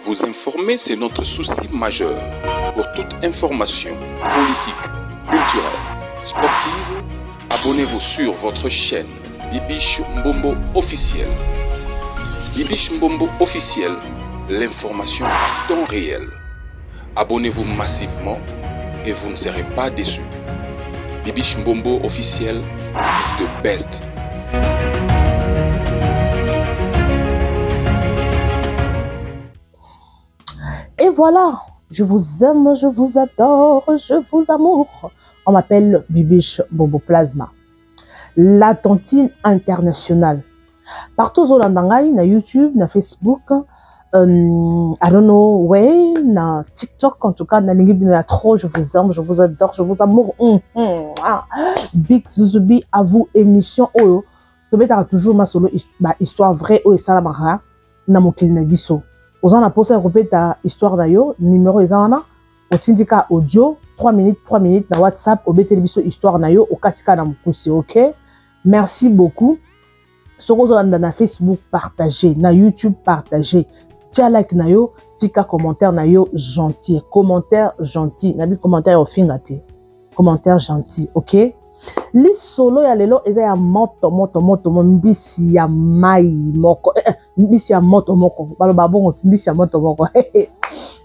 Vous informer, c'est notre souci majeur. Pour toute information politique, culturelle, sportive, abonnez-vous sur votre chaîne Bibiche Mbombo officiel. Bibiche Mbombo officiel, l'information à temps réel. Abonnez-vous massivement et vous ne serez pas déçus. Bibiche Mbombo officiel is the best. Et voilà, je vous aime, je vous adore, je vous amour. On m'appelle Bibiche Bombo Plasma, la tontine internationale. Partout ozolanda ngai na YouTube, na Facebook, I don't know where, na TikTok en tout cas, nalingi bino ya trop, je vous aime, je vous adore, je vous amour. Ah. Big Zuzubi à vous émission oyo tobetaka toujours masolo ba histoire vraie oyo esalamaka na mokili na biso. Oza na posa ya kobeta histoire na yo, numéro eza wana, otindi ka audio 3 minutes 3 minutes na WhatsApp, obeteli biso histoire na yo, okati ka na mokuse, OK? Merci beaucoup. Soki ozolanda na Facebook, partager, na YouTube, partager. Tia like na yo, tika commentaire na yo gentil. Commentaire gentil. Nabi commentaire ya ofinga te. Commentaire gentil, OK? Lisolo ya lelo eza ya moto moto moto mo mbisi ya mai moko. Mbisi ya moto moko. Baloba bongo mbisi ya moto moko.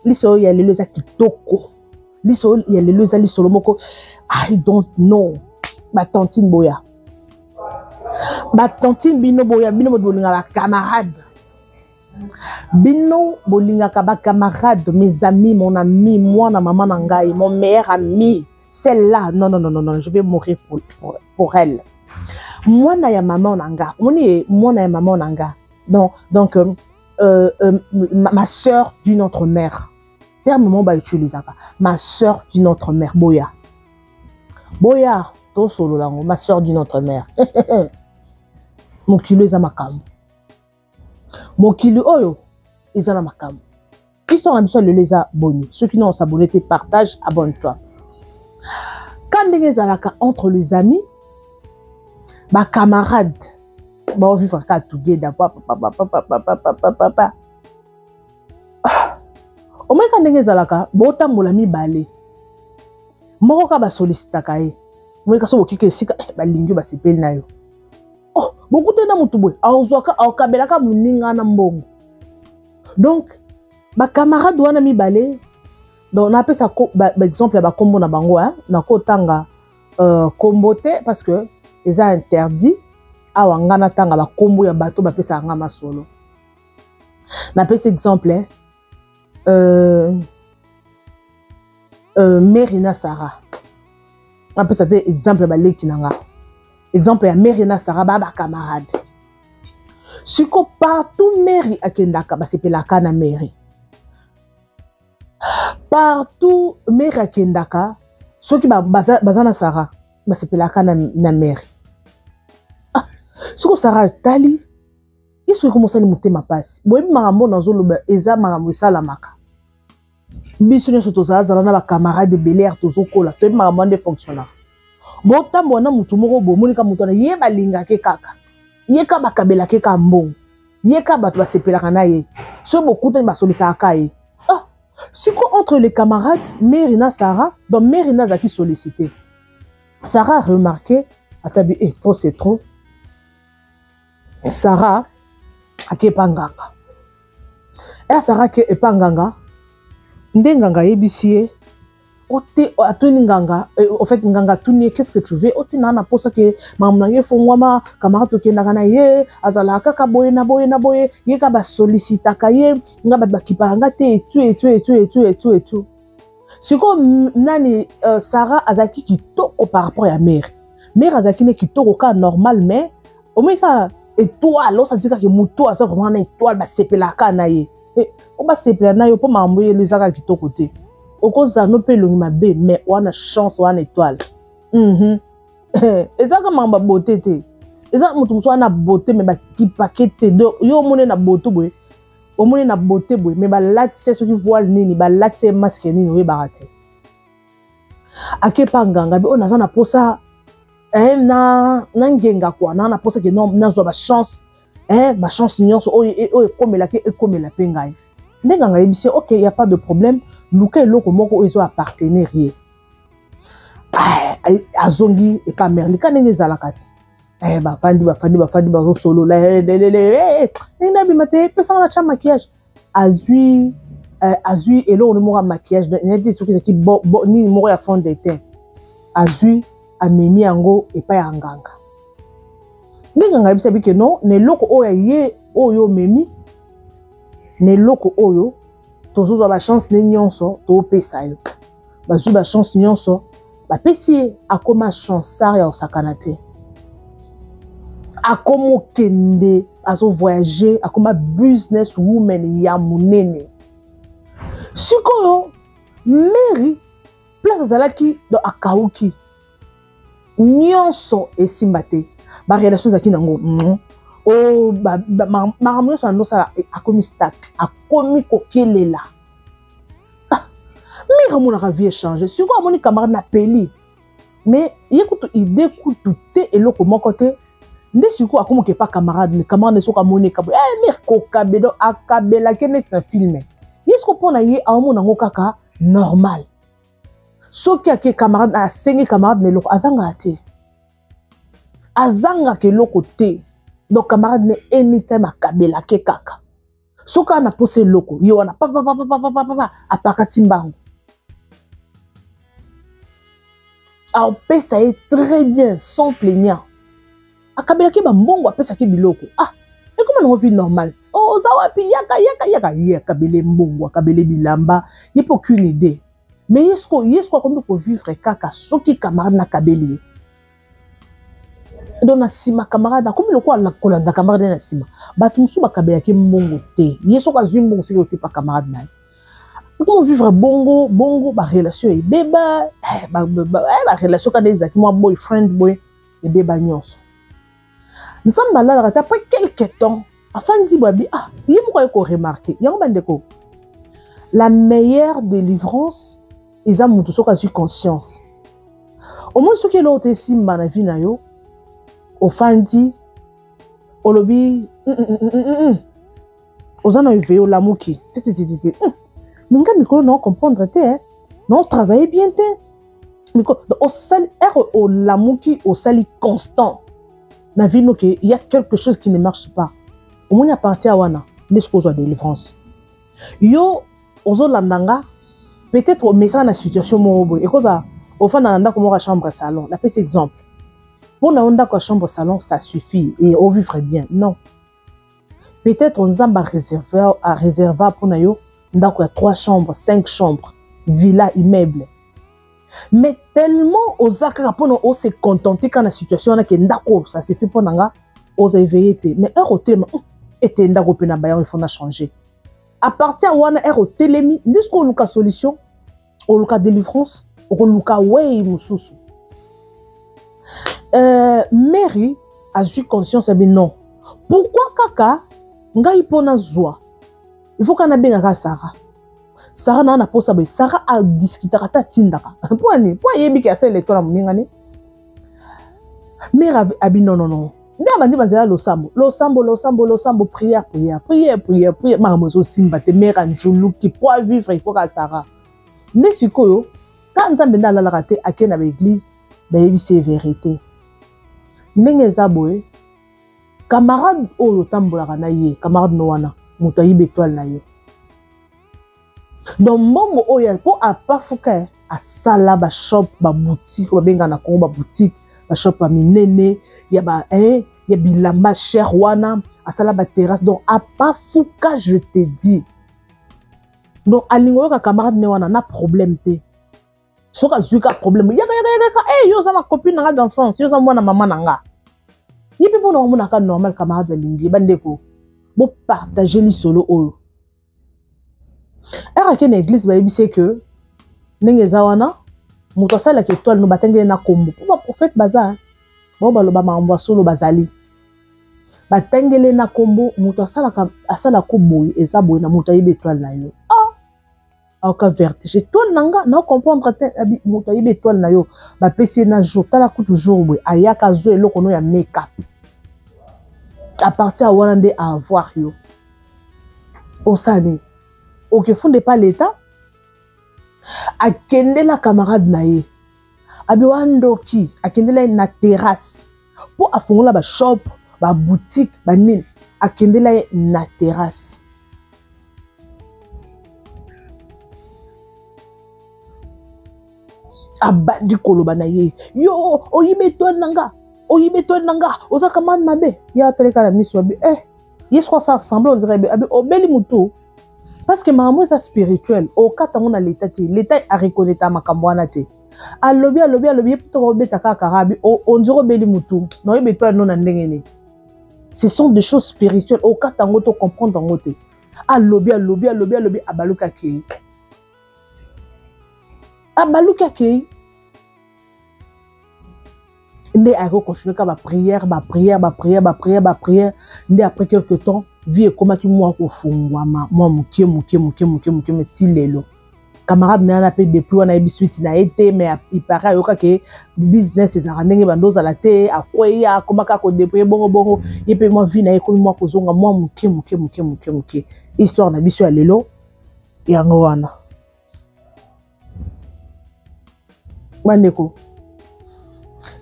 Lisolo ya lelo eza kitoko. Lisolo ya lelo eza lisolo moko. I don't know. Ba tantine boya. Ba tantine bino boya, bino bolinga ba camarade. Bino bolingaka ba camarade, mes amis, mon ami, moi na maman na ngai, mon meilleur ami, celle-là, non non non non non, je vais mourir pour elle. Mwana ya maman na nga, omoni mwana ya maman na nga. Donc, ma sœur d'une autre mère. Terme mo ba utilisaka, ma sœur d'une autre mère boya. Boya to solo lango, ma sœur d'une autre mère. Mokili eza makambo. Mokili oyo eza na makambo. Histoire na biso lelo eza boni. Soki non s'abonner te, partage, abonne-toi. Quand ndenge ezalaka entre les amis, ba camarades, ba vivre ka together, pa pa pa pa pa pa pa pa pa pa pa. Ah. Omoni ka ndenge ezalaka, botambola mibale. Moko ka ba sollicitaka ye. Omoni ka so bokika esika, balingi yo, basepeli na yo. Oh, bokutana na motu boye, aozwaka, aokabelaka moninga na mbongo. Donc, ba camarade wana mibale, donc napesa ko, ba, ba exemple ya ba kombo na bango, hein, nakotanga, kombo te parce que eza interdit. Awa nga natanga ba kombo ya bato bapesaka nga masolo. Napesa exemple, hein, Mary na Sarah. Napesa te exemple ya baleki na nga. Exemple ya Mary na Sarah ba ba camarade. Siko partout Mary akendaka basepelaka na Mary. Partout Mary akendaka soki ba, baza, baza na Sarah basepelaka na Mary. Ah, siko Sarah atali ye soki komosali motema pasi. Boyebi makambo nazoloba eza makambo esalamaka. Biso nyonso tozala na ba camarade ebele ya tozokola, toyebi makambo wana nde fonctionnaka. Botambola na mutu moko boye, omonika mutu wana ye balingake kaka, ye ka bakabelake ka mbongo, ye ka bato basepelaka na ye, soki bokutani basolisaka ye. Ah, siko entre les camarades Mary na Sarah, donc Mary na azalaki sollicité. Sarah a remarqué, atabi eh, trop c'est trop. Sarah akepa nganga. Eh, Sarah ke epa nganga, nde nganga ayebisi ye, ote atuni nganga, en fait nganga atuni ye, qu'est-ce que tu veux? Ote na na posa ke makambo na ye efongwama, camarade tokendaka na ye, azalaka kaka boye na boye na boye, ye ka basollicitaka ye, nga bato bakipaka nga te, et tout, et tout, et tout, et tout, et tout, et tout. Siko nani, Sarah azalaki kitoko par rapport ya Mary. Mary azalaki ne kitoko ka normal, mais omoni ka étoile, osati kaka moto aza vraiment na étoile, basepelaka na ye. Po basepela na yo, po makambo ye ezaka kitoko te. Okozala no mpe elongi mabe, mais wana chance, wana étoile. Ezaka makambo ya beauté te. Eza moto mosusu wana beauté, mais bakipake te. Donc, yo omoni na beauté boye, omoni na beauté boye, mais balatisi soki voile nini, balatisi masque nini, oyebaka te. Akepa nganga bi oyo naza na posa, na ngenga kwa, na posa ke non, nazwa ba chance, ba chance nyonso oyo, oyo ekomelaki, ekomela mpe ngai. Nde nganga ayebisi ye, ok, y a pas de problème, luka eloko moko oyo ezo appartenir ye. Azongi epa mère lika ndenge ezalaka ti. Bafandi bafandi bafandi, bazosolola, ndenge nabima te, epesanga na tya maquillage. Azwi eloko moko ya maquillage, nayebi te soki ezalaki nini, moko ya fond de teint. Azwi, amemi yango epai ya nganga. Nde nganga ayebisa bike non, na eloko oyo ye oyo omemi, na eloko oyo tozozwa bachance ne nyonso topesa yo. Bazwi bachance nyonso, bapesi ye, akoma chansard ya kosakana te. Akoma okende, azovoyage, akoma business woman ya monene. Sikoyo Mary, place azalaki, donc akauki nyonso, esimba te. Barelation ezalaki nango, o makambo nyonso andosala, akomi stuck, akomi kokelela. Mare amonaka vie échange. Sikoyo amoni camarade na peli, mais ye kutu idée kutu te, eloko moko te. Nde sikoyo akomoka epa camarade, mais camarade soki amoni ekabo, mare kokabe, donc akabelaki neti na film. Ye siko mpo na ye aomona yango kaka normal. Soki ake camarade, asengi camarade na eloko, azangaka te, azangaka eloko te. Donc camarade ne anytime akabelake kaka. Soki ana posa eloko, ye wana papapapapapapa, apakati mbango, apesa ye très bien, sans plaignant. Akabelaki bambongo, apesaki biloko. Ah, ekoma nango vie normale. Oh, oza wapi? Yaka, yaka, yaka. Ye akabele mbongo, akabele bilamba, ye mpe aucune idée. Mais ye siko akomi kovivre kaka soki camarade nakabeli ye. Donc na nsima camarade akomi lokola kolanda camarade na nsima. Bato mosusu bakabelaki mbongo te, ye soki azwi mbongo, soki otepa camarade na ye, akoma vivre bongo bongo. Barelation ebeba, barelation kaka ezalaki mwa boyfriend boye, ebeba nyonso. Nzambe alalaka te. Après quelque temps, afandi boye, abi ah, ye moko aye koremarquer yango. Bandeko, la meilleure délivrance eza moto soki azwi conscience. Omoni, soki eloko te esimba na vie na yo, ofandi, olobi oza na éveil, olamuki tetetete, minga mikolo na comprendre te, na otravaille bien te. Osali ere, olamuki, osali constant na vie noke, il y a quelque chose qui ne marche pas. Omoni, à partir ya wana nde soki ozwa délivrance. Yo ozolanda nga, peut-être omesana na situation moko boye. Ekozala ofanda na ndako moko ya chambre salon, napesi exemple, mpo na yo ndako ya chambre salon, ça suffit et ovivre bien. Non, peut-être Nzambe areserva mpo na yo ndako ya 3 chambres, 5 chambres, villa, immeuble. Mais tellement oza kaka mpona ose contenter kaka na situation wana ke ndako ça suffit mpo na nga, oza éveillé te. Mais heure otelema ete ndako mpe na bayango, il faut na changer. À partir wana, heure otelemi, nde soki oluka solution, oluka délivrance, okoluka wei mosusu. Mary azwi conscience, abi non, pourquoi kaka ngai mpo nazwa, il faut kaka nabengaka Sara. Sara naa na posa boye, Sara adiskutaka te, atindaka. Mpo ani? Mpo ayebi ke asala étoile ya moninga ne. Mare abi non, non, non. Nde abandi banzela, losambo, losambo, losambo, losambo, prière, prière, prière, prière, prière. Makambo ezosimba te. Mare anjuluki po avivre, il faut kaka Sara. Nde sikoyo ka Nzambe nde alalaka te. Akei na baeglise, bayebisi ye vérité ndenge eza boye: camarade oyo otambolaka na ye, camarade no wana, moto ayiba étoile na yo. Donc mbongo oyo mpo apafuka, asala bashop, baboutique oyo babengaka na Congo baboutique, bashop ya minene ya ba ya bilamba cher wana, asala baterrasse. Donc apafuka, je te dis. Donc alingi oyoka camarade ne wana na problème te. Soki azwi ka problème, yaka, yaka, yaka, hey, yo oza na copine na nga d'enfance, yo oza mwana mama na nga. Ye mpe mpona omonaka normal, camarade alingi ye. Bandeko, bopartage lisolo oyo. Ere ake na église, bayebisi ke ndenge eza wana, moto asalaka étoile no, batangeli na kombo, mpo baprophète baza bao baloba makambo ya solo, bazali batangeli na kombo, moto asalaka, asalaka boye, eza boye na moto ayebi étoile na yo. Ah, aoka vertige, étoile na nga na comprendre te. Moto ayebi étoile na yo, bapesi ye na jour, tala kutu jour boye, ayaka azwa eloko no ya make-up. À partir ya wana nde avoir yo osala nini. Okefunde pa leta, akendela camarade na ye abi wa ndoki, akendela ye na terrasse mpo afongola ba shop, ba boutique, ba nini, akendela ye na terrasse. Abandi koloba na ye, yo oyibi étoile na nga, oyibi étoile na nga, oza camarade mabe. Ye ataleka na miso abi, ye soki asala semblant, on dirait abi obeli motu, parce que makambo eza spirituel, okata yango na leta te, leta areconnaître makambo wana te. Alobi, alobi, alobi, ye mpo obeta kaka kaka abi on dirait obeli motu, na oyebi étoile no na ndenge nini. Ce sont des choses spirituelles, okata yango to comprendre yango te. Alobi, alobi, alobi, alobi, abaluki akei, abaluki akei nde ayaki kocontinue kaka baprière, baprière, baprière, baprière, baprière. Nde après quelque temps, vie ekomaki mwa kofungwama mwa moke moke moke moke moke, mais ti lelo camarade na ye wana mpe depuis wana ayebi suite na ye te. Mais il paraît ayokaki business ezalaka ndenge bando ozala te, akweya, akomaka kodébrouiller bongo bongo. Ye mpe mwa vie na ye ekomi mwa kozonga mwa moke moke moke moke moke. Histoire na biso ya lelo yango wana, bandeko.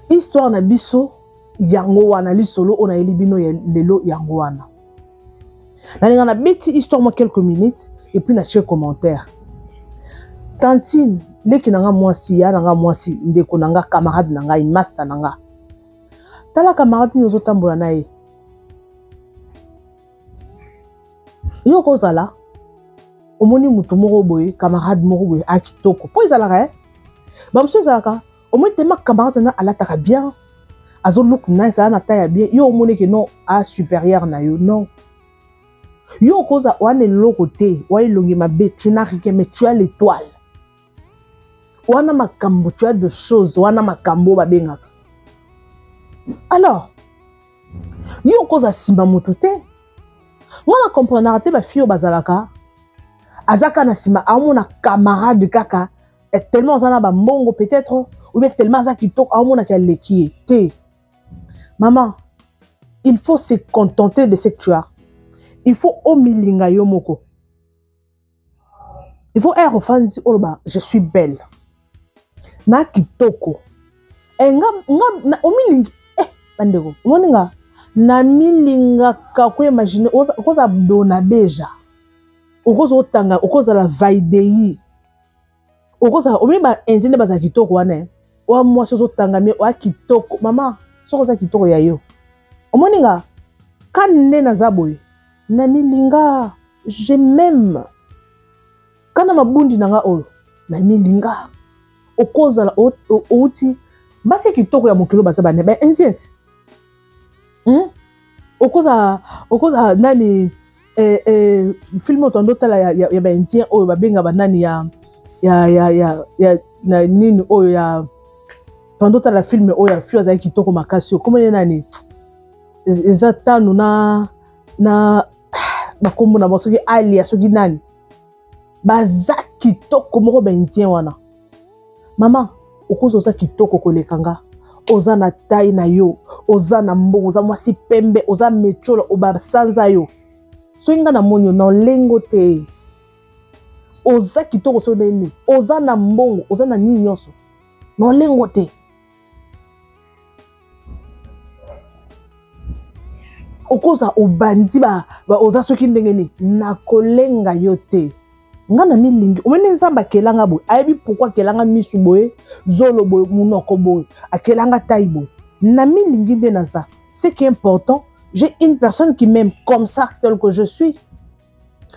Histoire na biso yango wana, lisolo oyo nayeli bino ya lelo yango wana. Nalinga nabeti histoire mwa quelques minutes et puis natie commentaire. Tantine leki na nga mwasi, ya na nga mwasi, ndeko na nga, camarade na ngai, master na nga, tala camarade nini ozotambola na ye. Yo kozala omoni motu moko boye, camarade moko boye akitoko, mpo ezalaka bamosusu ezalaka omoni tema camarade na alataka bien, azolook nice, aza na taille ya bien, yo omoni ke non, a supérieur na yo. Non, yo okoza wana eloko te, wa elongi mabe, tu n'as rien, mais tu as l'étoile wana, makambo, tu as de choses wana, makambo oyo babengaka. Alors yo okoza nsima motu te. Nga na comprendaka te bafille oyo bazalaka, aza kaka na nsima, aomona camarade kaka tellement aza na bambongo peut-être, ou bien tellement aza kitoko, aomonaki aleki ye te. Mama, il faut se contenter de ce que tu as. Il faut omilinga yo moko. Il faut ere ofandi oloba: "Je suis belle na kitoko." Nga, nga omilingi. Bandeko, omoni nga namilingaka koimagine okozala dona beja, okozala otanga, okozala vaidei, okozala omoni baindien nde bazala kitoko wana. Oya mwasi ozotanga mie, oya kitoko. Mama, soki oza kitoko ya yo, omoni nga ka nde naza boye, namilinga, je m'aime kana mabundi na nga oyo namilinga. Okozala outi basi kitoko ya mokili baza bane, baindien te, Okozala nani, film oyo tondo otala ya baindien oyo babenga banani ya na nini oyo ya tondo otala, film oyo ya fille azali kitoko makasi oyo, komoni nani, eza tano na bakombo na bango, soki Alia, soki nani, baza kitoko moko baindien wana. Mama, okoza oza kitoko koleka nga, oza na taille na yo, oza na mbongo, oza mwasi pembe, oza metiola, obasanza yo. Soki nga namoni yo na olengo te, oza kitoko, soki nini, oza na mbongo, oza na nini nyonso, na olengo te. Okoza obandi ba oza soki ndenge nini, nakolenga yo te. Nga na milingi. Omoni Nzambe akelanga boye, ayebi pourquoi akelanga misu boye, zolo boye, monoko boye, akelanga taille boye. Na milingi nde naza. Ce qui est important, j'ai une personne qui m'aime comme ça, tel que je suis.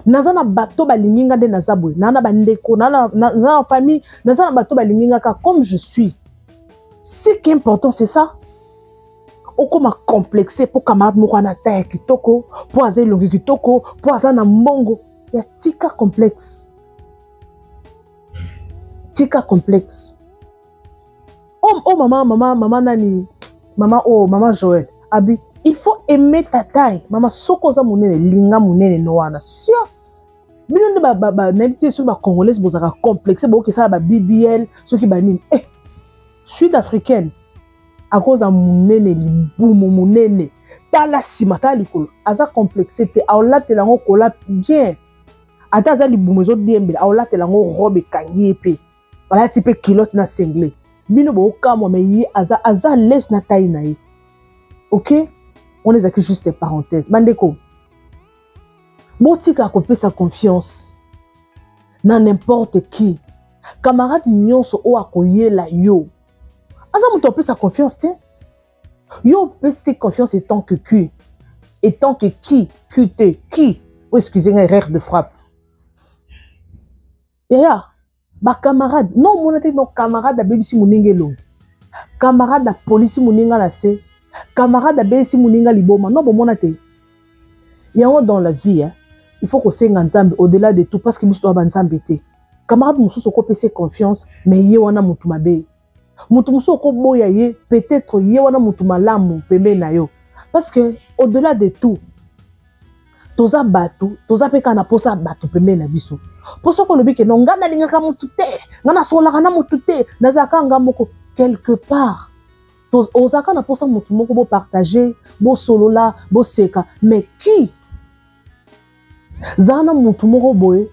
Naza na bato balingi nga nde naza boye, naza na bandeko, naza na famille, naza na bato balingi nga kaka comme je suis. Ce qui est important, c'est ça. Okóma complexe mpo camarade moko ana taille ya kitoko, mpo aza elongi kitoko, mpo aza na mbongo ya, tika complexe, tika complexe. Oh, mama, mama, mama nani, mama, oh, mama Joël abi, il faut aimer ta taille. Mama, soki oza monene, linga monene no wana. Sia bino nde nayebi te soki bacongolaise bozalaka complexe, bokesala ba BBL, soki banini. Sud africaine akoza monene, libumu monene, tala nsima, tala likolo, aza complexe te, aolatela yango kola bien. Ata aza libumu ezodiembela, aolatela yango robe ekangi ye mpe alati mpe culotte na singlet. Bino bokamwa, mais ye aza lese na taille na ye. Ok, wana ezalaki juste parenthèse. Bandeko, botika kopesa confiance na n'importe qui. Camarade nyonso oyo akoyela yo aza moto apesa confiance te. Yo opesi confiance etant que qui? Etant que qui? Qt qui? Oh, excusez nga, erreur de frappe. Yaya, bacamarade non, omona te? Non, camarade abebisi moninga elongi, camarade apolisi moninga na se, camarade abebisi moninga liboma. Non, bomona te yango? Dans la vie, hein, il faut kosenga Nzambe au-delà de tout, parce que biso toya banzambe te. Camarade mosusu okopesa confiance, mais ye wana motu mabe. Moto mosusu okoboya ye, peut-être ye wana motu malamu pembeni na yo. Parce que au-delà de tout, toza bato, toza mpe kaka na mposa ya bato pembeni na biso. Mpo soki olobi ke no, ngai nalingaka motu te, ngai nasololaka na motu te, nazalaka nga moko, quelque part ozalaka na mposa motu moko bopartage, bosolola, boseka. Mais qui zala na motu moko boye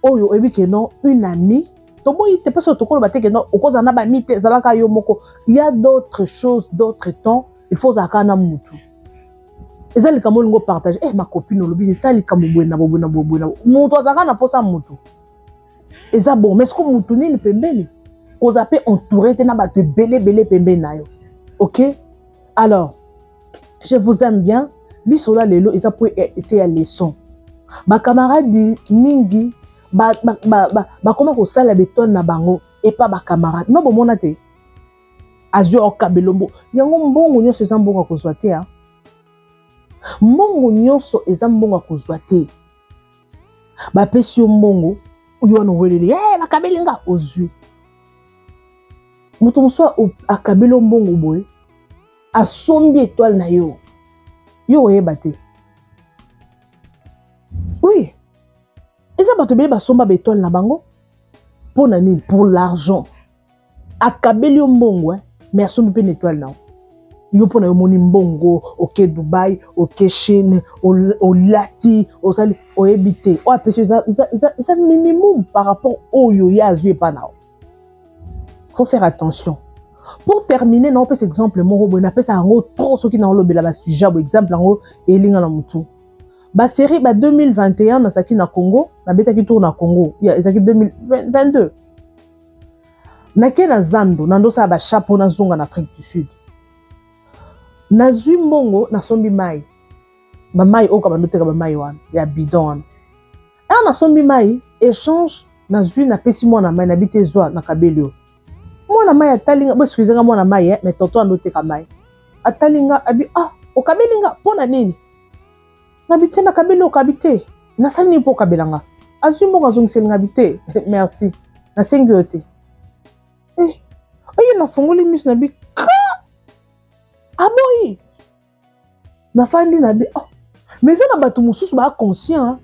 oyo oyebi ke non, une amie, toboyi te, parce que tokoloba te ke non, okozala na bami te, ezalaka yo moko. Il y a d'autres choses, d'autres temps, il faut ozalaka na mutu. Eza likambo olingi opartage, eh, ma copine, olobi eta likambo boye na boye na boye na moto azalaka na mposa motu, eza bon. Mais siko motu nini pembeni? Kozala mpe entouré te na bato ebele ebele pembeni na yo. Ok, alors je vous aime bien. Lisolo ya lelo eza po ete ya leçon. Bacamarade mingi bakoma kosala betone na bango epa bacamarade. No, bomona te? Azwi okabelo mbo yango. Mbongo nyonso eza mbongo ya kozwa te. Mbongo nyonso eza mbongo ya kozwa te. Bapesi yo mbongo, yo wana oweleli, hey, bakabeli nga. Ozwi moto mosusu akabeli yo mbongo boye, asombi étoile na yo, yo oyeba te. Oui, eza bato ebele basomba baétoile na bango. Mpo na nini? Pour l'argent. Akabeli yo mbongo, mais asombi mpe na étoile na yo. Yo mpo na yo omoni mbongo, oke Dubai, oke Chine, olati, osali, oyebi te oyo apesi eza minimum par rapport oyo ye azwi epa na yo. Faut faire attention. Pour terminer, naopesa exemple moko boye. Napesa yango trop soki naolobela basujet boye. Exemple yango elinga na motu. Basérie ba 2021, nazalaki na Congo, nabetaki tour na Congo, ezalaki 2022. Nake na zando, nandosala bachapeau, nazonga na Afrique du Sud. Nazwi mbongo, nasombi mai, bamai oyo bandoteka, bamai wana ya bidon wana. Ere nasombi mai, échange nazwi, napesi mwana mai, nabi te, zwa, nakabeli yo. Mwana mai atali nga, bo excuse nga, mwana mai, eh, mais tonton andoteka mai atali nga, abi: "Ah, okabeli nga mpo na nini?" Nabi te, nakabeli, okabi te, nasali nini mpo okabela nga? Azwi mbongo, azongiseli nga, bi te, merci, nasengi yo te. Eh, oye, nafungoli miso, nabi ka aboyi. Nafandi, nabi: "Oh." Mais eza na bato mosusu baa conscient,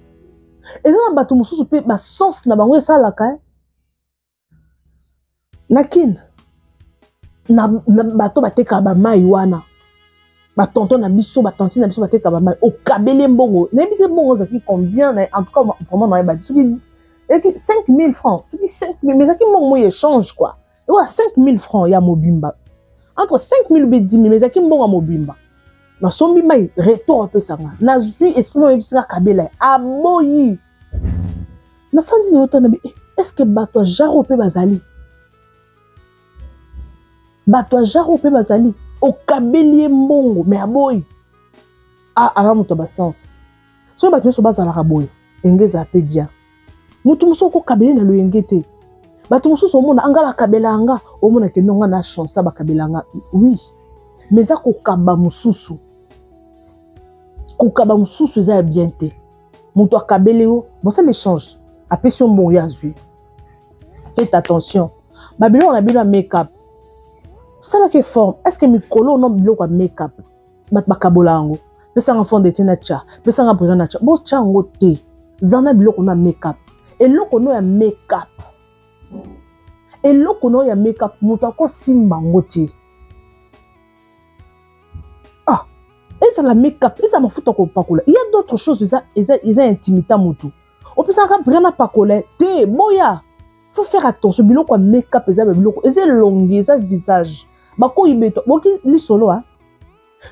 eza na bato mosusu mpe basens na bango esalaka na kine na bato batekaka bamai wana, batonton na biso, batantine na biso batekaka bamai. Okabeli mbongo, nayebi te mbongo ozalaki combien. En tout cas, vraiment nayeba te soki ezalaki 5000 francs, soki 5000, mais ezalaki mbongo moi échange quoi, oyo 5000 francs ya mobimba, entre 5000 be 10 000, mais ezalaki mbongo ya mobimba. Nasombi mai, retour apesanga, nazwi esprit oyebisanga kabela, aboyi. Nafandi na yo tana bi, est ce que bato ya genre mpe bazali? Bato ya genre mpe bazali. Okabeli ye mbongo, mais aboyi. Ah, aza moto ya basens. Soki bato nyonso bazalaka boye, enge ezala mpe bien. Moto mosusu okokabeli na loyenge te. Bato mosusu omona anga bakabela nga, omona kende nga na chance, bakabela nga, oui, mais eza kokaba mosusu. Kokaba mosusu eza ya bien te. Moto akabeli yo, bosala échange, apesi yo mbongo, yo azwi. Faites attention. Babiloko na bino ya make-up, salaka effort. Est ce que mikolo no biloko ya make-up bato bakabola yango? Pesanga fond de teint na tya, pesanga brillant na tya, botya yango te. Za na biloko no ya make-up, eloko no ya make-up, eloko no ya make-up, moto akosimba yango te. Ah, ezala make-up, ezala mafuta kopakola, il y a d'autres choses eza, eza, eza intimité. Motu Opesaka bria na pakola te, boya. Faut faire attention, biloko ya make-up eza ba biloko, eza elongi, eza visage. Bakoyiba boki lisolo a.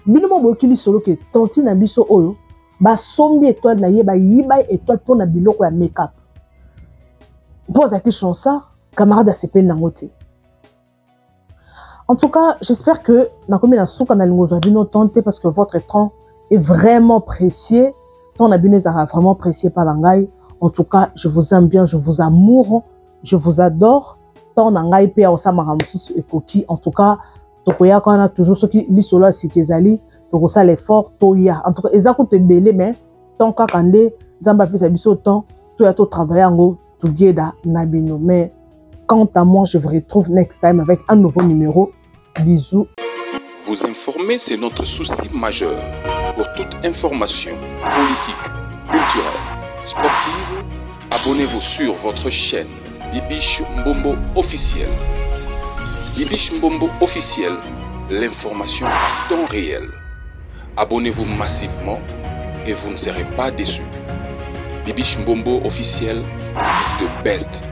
Bino mo boyoki lisolo ke tantine na biso oyo basombi étoile na ye, bayiba ye étoile mpona biloko ya make-up. Mpo azalaki chansard, camarade asepeli nango te. En tout cas, j'espère que nakomi na suka na lingo zwa bino temps te parce que votre temps est vraiment précieux. Temps na bino ezalaka vraiment précieux par ngai. En tout cas, je vous aime bien, je vous amour, je vous adore. Temps na ngai pe osamaka mosusu ekoki. En tout cas, tokoyaka wana toujours soki lisolo ya sika ezali, tokosala effort toya. En tout cas, eza kutu ebele, mais temps kaka nde Nzambe apesa biso temps toya totravaille yango together na bino. Mais quant à moi, je vous retrouve next time avec un nouveau numéro. Bisous. Vous informer, c'est notre souci majeur. Pour toute information politique, culturelle, sportive, abonnez-vous sur votre chaîne Bibiche Mbombo officiel. Bibiche Mbombo officiel, l'information à temps réel. Abonnez-vous massivement et vous ne serez pas déçus. Bibiche Mbombo officiel is the best.